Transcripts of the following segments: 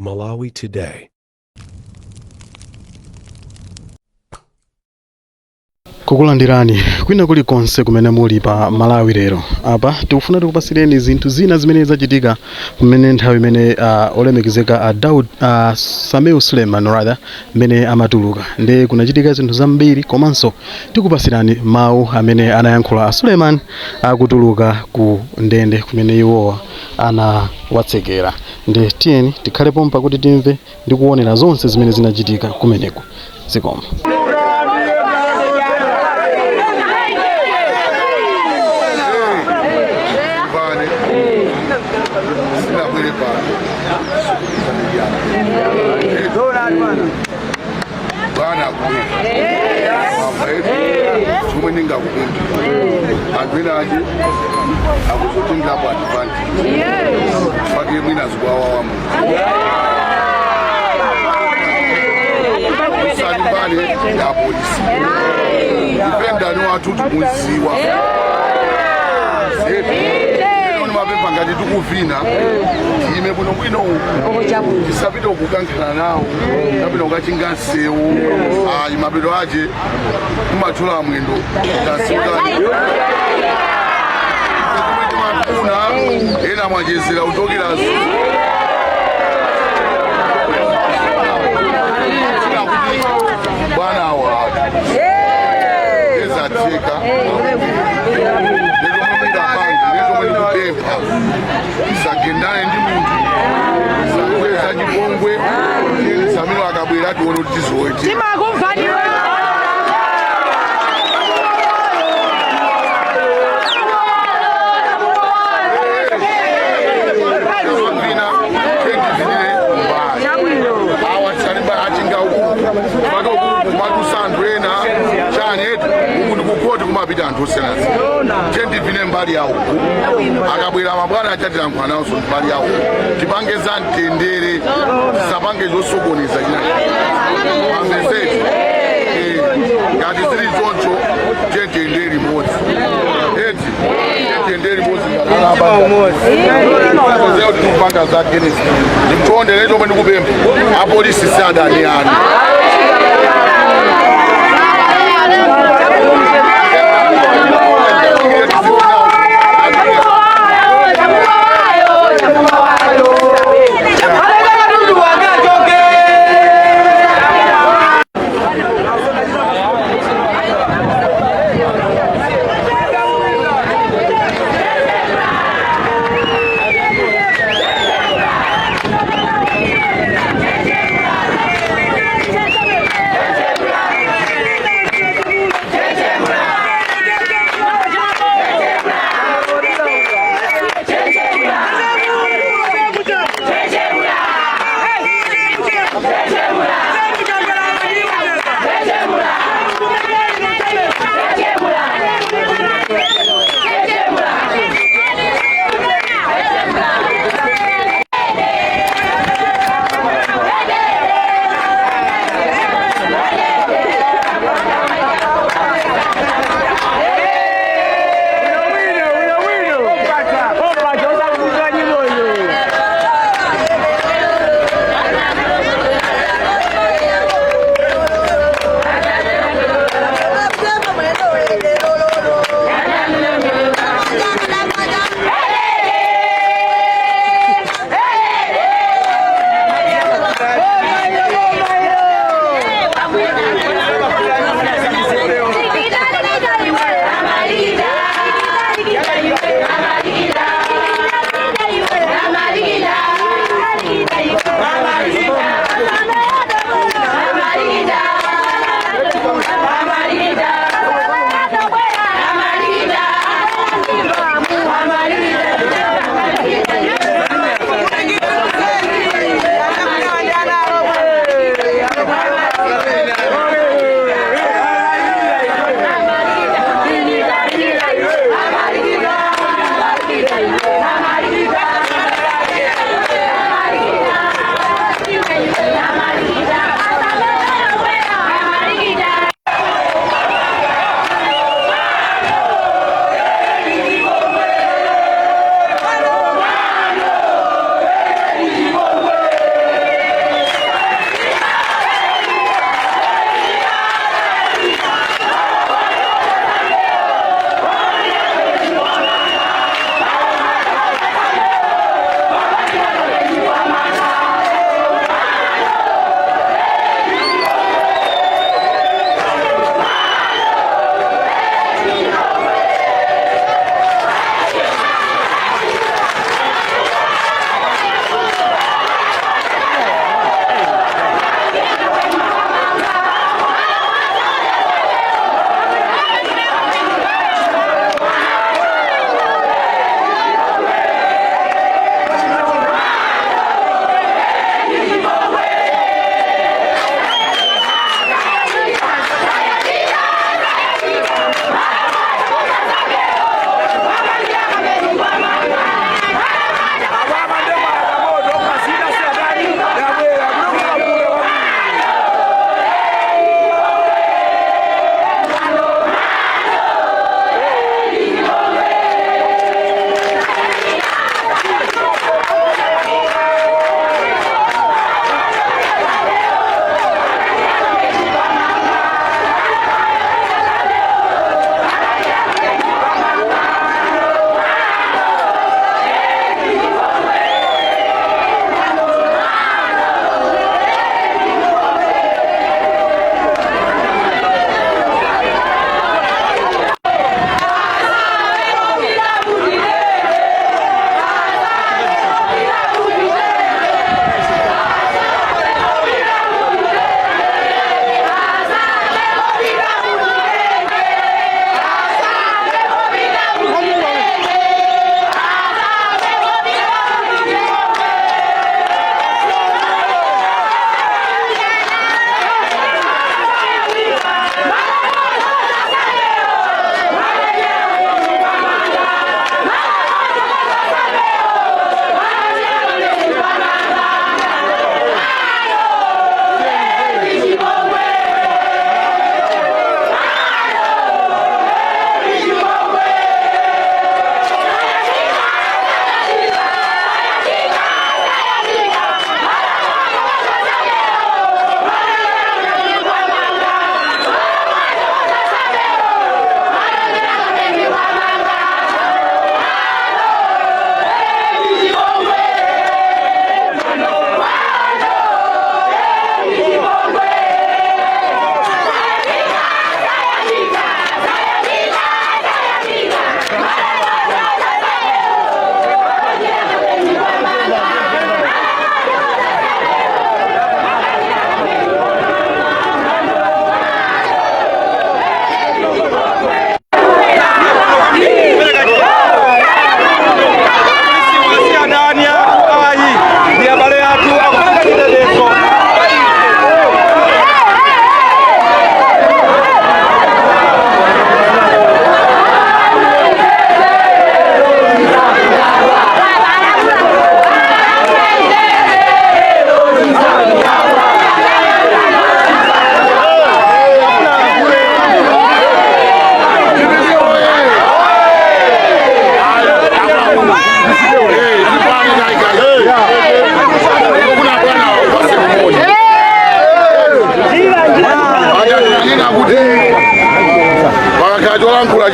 Malawi Today. Kukulandirani kwina kulikonse kumene muli pa Malawi Lero. Apa tikufuna tikupasireni zinthu zina zimene zachitika kumene nthawi imene olemekezeka Daud Sameer Suleiman rather mmene amatuluka, ndi kunachitika zinthu zambiri, komanso tikupasirani mawu amene anayankhula a Suleiman akutuluka ku ndende kumene iwowa anawatsekera. Ndi tiyeni tikhale pompa kuti timve ndi kuonera zonse zimene zinachitika kumeneko. Zikomo. Pane sinabwere pano bwana akubwera chomwe ndingakupempha, anthu ena ache akuzotengerapo advantage pake mwina zikwawawa munthu. Usalimbane ya polisi, ife ndani wathu tikuziwa. Eno mapemba ngati tikuvina, time bwinobwino uku, tisapite kukankhana nawo kapena kukachinga nsewu, ayi. Mapeto ache kumathyola mwendo tasukani. Timafuna ena mwachezera kuchokera kuti bwana watu ezatheka lero mumingapanga lero mwene kupempha, isagendane ndi munthu, isakweza chipongwe. Samiro akabwera tione kuti tizoete. Timakumvaniwe. Vina tendivinire mbali awa tisalimba achinga uku paka uku kumatusa anthu ena chani etu uku ndikukoti kumapita anthu osiyanasiyana. Tendivine mbali yawo uku, akabwera mabwana achatilankhula nawonso mbali yawo. Tipange za mtendere, tisapange zosokoneza china pamvesetu. Ngati zili choncho, tiyende limodzi eti, tiyende limodzi ngati kuti tikupanga za against. Ndikuchonde chomwe ndikupempha, apolisi si adani anu.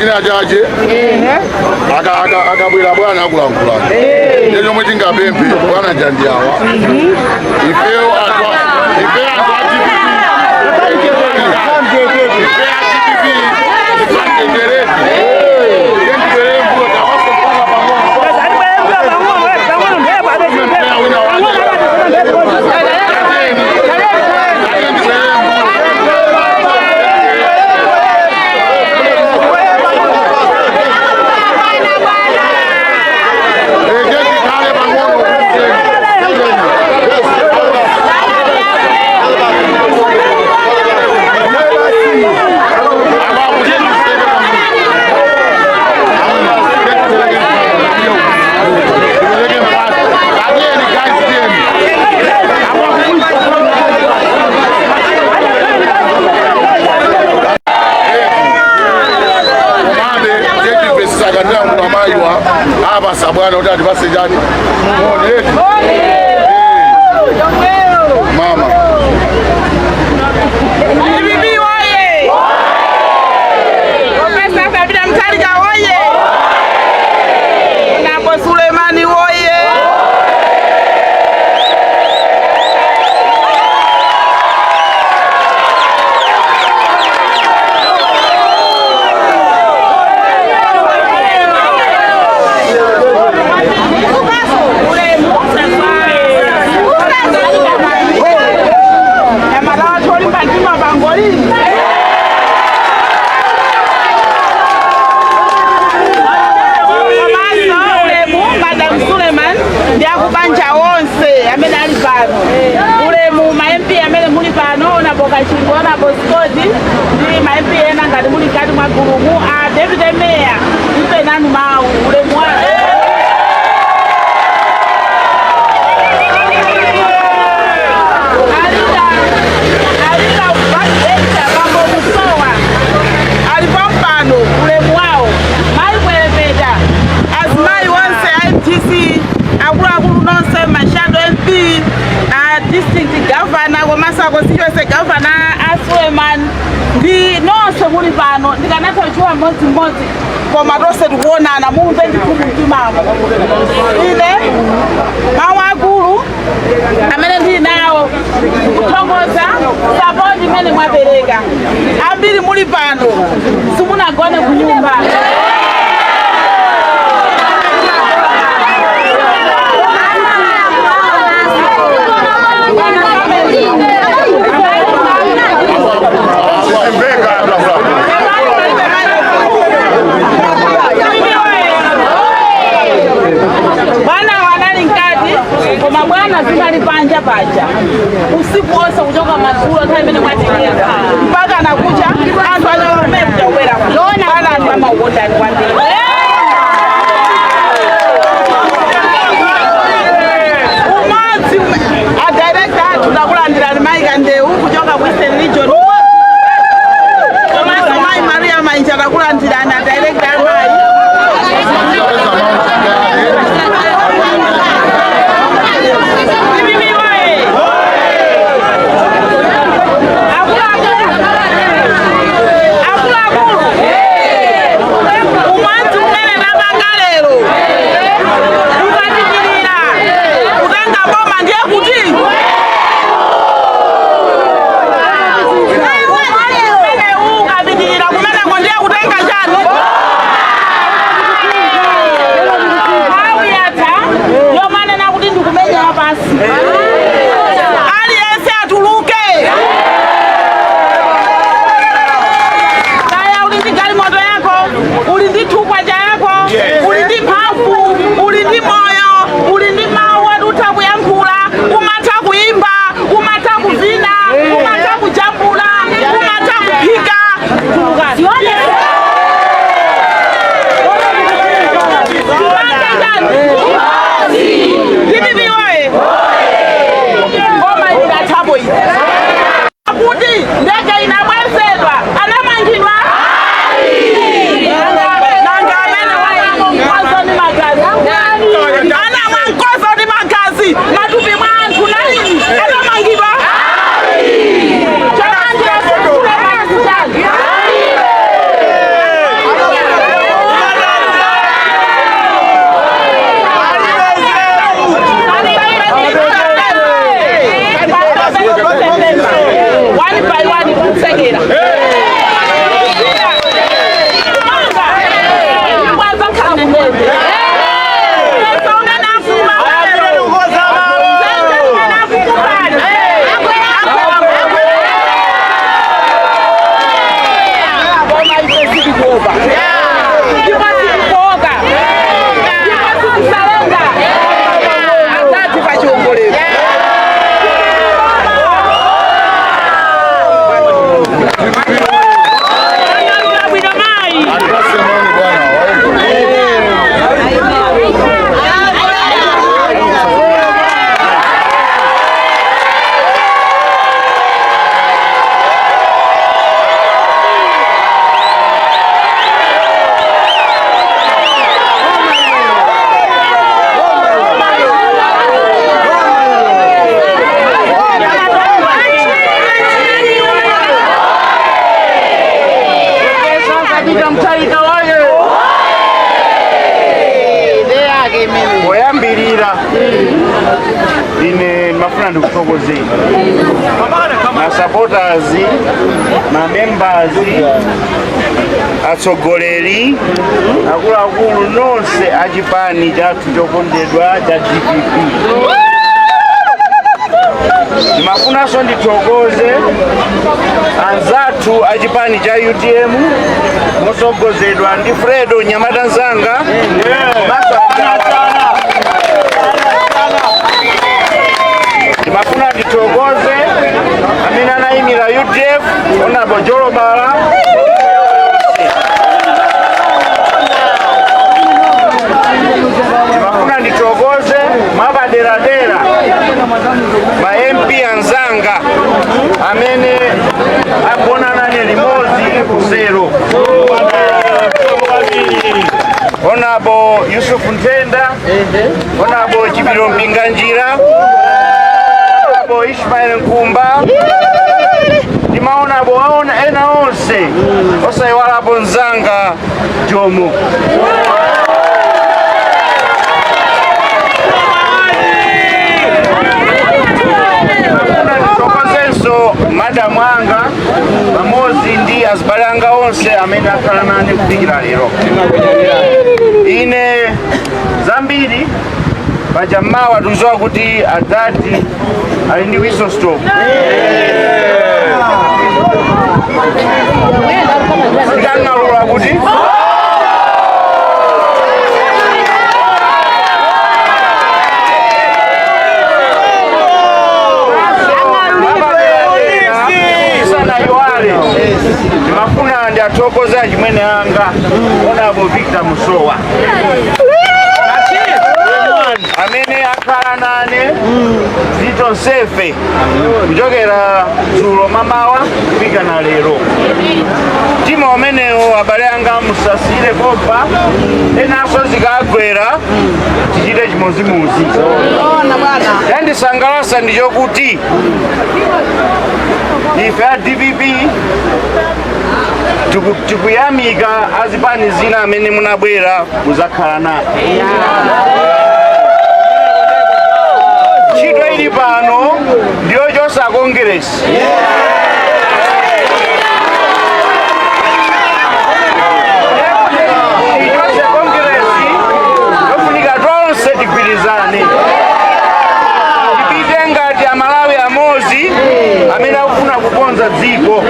China chache akabwera bwana akulankhulana. Ndiye chomwe tingapemphe bwana Jandiawa, ifeyo anthu, ife anthu a DPP, ife a DPP tisanjenjereti tendibwere mbuyo tawasopanga pang'ono wina wake. Tateni, tatendibwere mbuyo. Tikhale pang'ono. Komabe tetimvesisakandira amayiwa apasa bwana kuti atipase chani moni eti mama. DPP oye! Profesa Peter Mutharika oye! Napo Sulemani oye! Amalawa tolimba mtima pangolini. Komanso ulemu Madam Suleiman ndi akubanja onse amene ali pano, ulemu ma MP amene muli pano, Honourable Kachingo, Honourable Scott ndi ma MP ena ngati muli mkati mwa gulumu, a deputy mayor, ife nanu mawu, ulemu wanu. Alika alika validata bambo Musowa alipo pano, ulemu wawo. Mayi Kwelepeta, azimayi onse a MTC, akuluakulu nonse, ma shadow MP, a district governor komanso a constituency governor a Suleiman ndi nonse muli pano, ndikanatha kuchiwa mmodzimmodzi koma tonse tikuonana, mumve ndithu mumtimamo. Ine mawu akulu amene ndili nawo, kuthokoza support imene mwapereka. Ambiri muli pano simunagone kunyumba. Mveka bla bla. Bwana wanali mkati koma bwana zinali panja paja usiku wonse kuchoka madzulo nthawi imene mwatekeza mpaka nakucha, anthu anyamene kuchakwera. Bwana, anthu amaukondani kwambiri. Umodzi a director athu, takulandirani Mayi Kandeu kuchoka Western Region, komanso Mayi Maria Mainja, takulandirani a director amayi. DPP oye! Akuluakulu, akuluakulu, umodzi umene tapanga lero ukapitirira kutenga boma, ndiye kuti umodzi umene ukapitirira kumeneko ndiye kutenga chani? Nthawi yatha yomanena kuti ndikumenyera pasi. Aliyense atuluke, kaya uli ndi galimoto yako, uli ndi thukwacha yako, uli ndi mphamvu, uli ndi moyo, uli ndi mawu ati utha kuyankhula, umatha kuimba, umatha kuvina, umatha kujambula, umatha kuphika, tuluka. Tipange chani? DPP oye! Ine ndimafuna ndikuthokozeni ma supporters, ma members, atsogoleri, akuluakulu nonse achipani chathu chokondedwa cha DPP. Ndimafunanso ndithokoze anzathu achipani cha UTM mosogozedwa ndi Fredo Nyamata Nzanga. Komanso ndimafuna ndithokoze amene anayimira UDF, Honorable Jolobala. Ndimafuna ndithokoze mwapaderadera ma MP anzanga amene agona nane limodzi kusero, Honorable Yusuf Ntenda, Honorable Chipiro Mpinganjira, Honorable Ishmael Nkumba, ndimaonapo aona ena onse, osayiwalapo mzanga Jomo. Ndithokozenso madamu anga pamodzi ndi azibale anga onse amene akhala nane kufikira lero. Ine zambiri paja mmawa tikudziwa kuti adadi ali ndi whistle stop. Tikang'alula kuti sanayiwale, ndimafuna ndiathokoze achimwene anga, Honorable Victor Musowa, amene akhala nane zitonsefe kuchokera dzulo mamawa kufika na lero. Mtima umenewo, abale anga, musasire kopa enanso zikagwera tichite chimodzimodzi. Yandisangalatsa ndichokuti ife a DPP tikuyamika azipani zina amene munabwera kuzakhala nafe. Ntchito ili pano ndiyo chosa Kongeresi. Ichose Kongeresi, yofunika tonse tigwirizane, tipite ngati Amalawi amodzi amene akufuna kukonza dziko.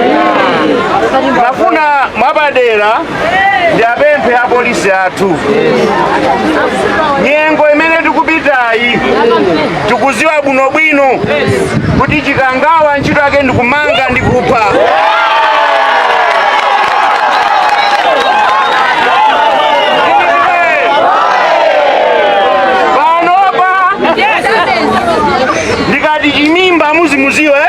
Ndafuna mwapadera ndiapemphe apolisi athu. Nyengo imene tikupitayi, tikuziwa bwinobwino kuti Chikangawa ntchito yake ndikumanga ndi kupha. Panopa ndikati chimimba muzimuziwe,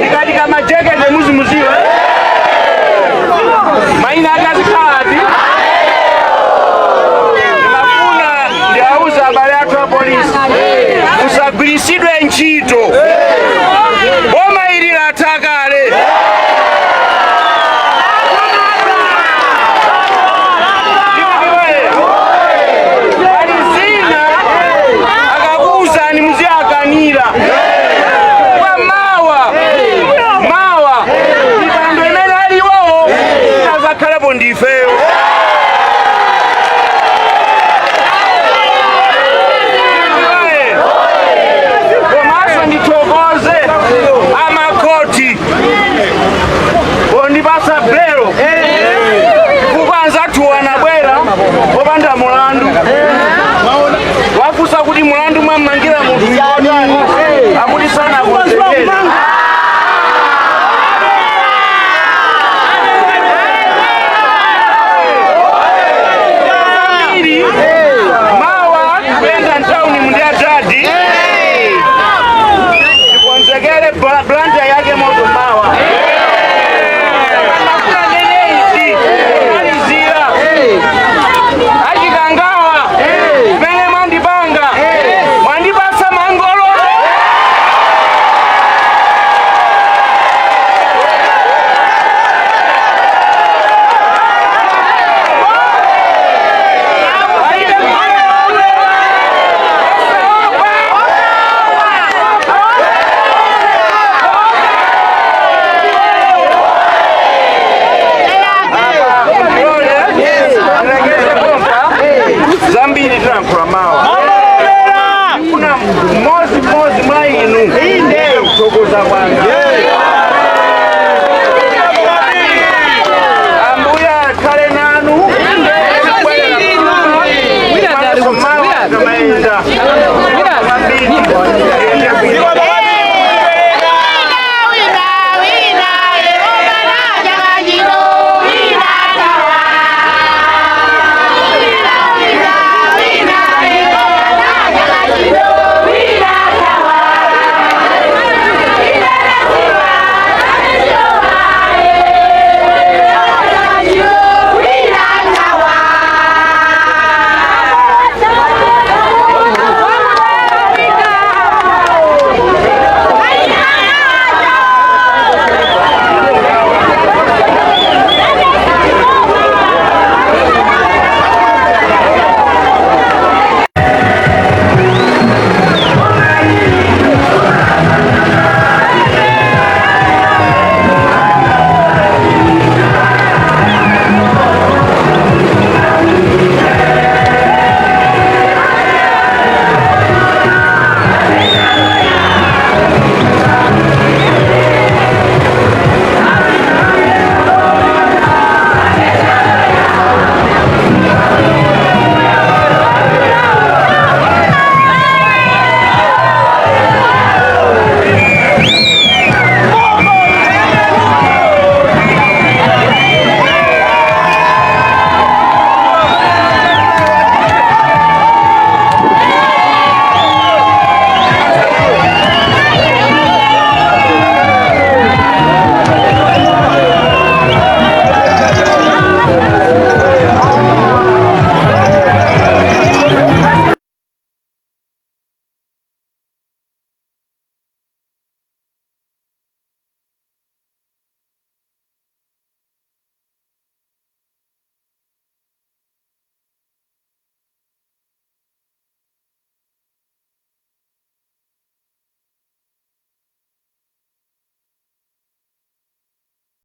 ndikati kamajekete muzimuziwe, maina ake azikhalati. Ndimafuna ndiauza abale athu a polisi, musagwirisidwe ntchito. Boma ili latha kale. Mmodzi mwa inu, inde, kuthokoza kwanga.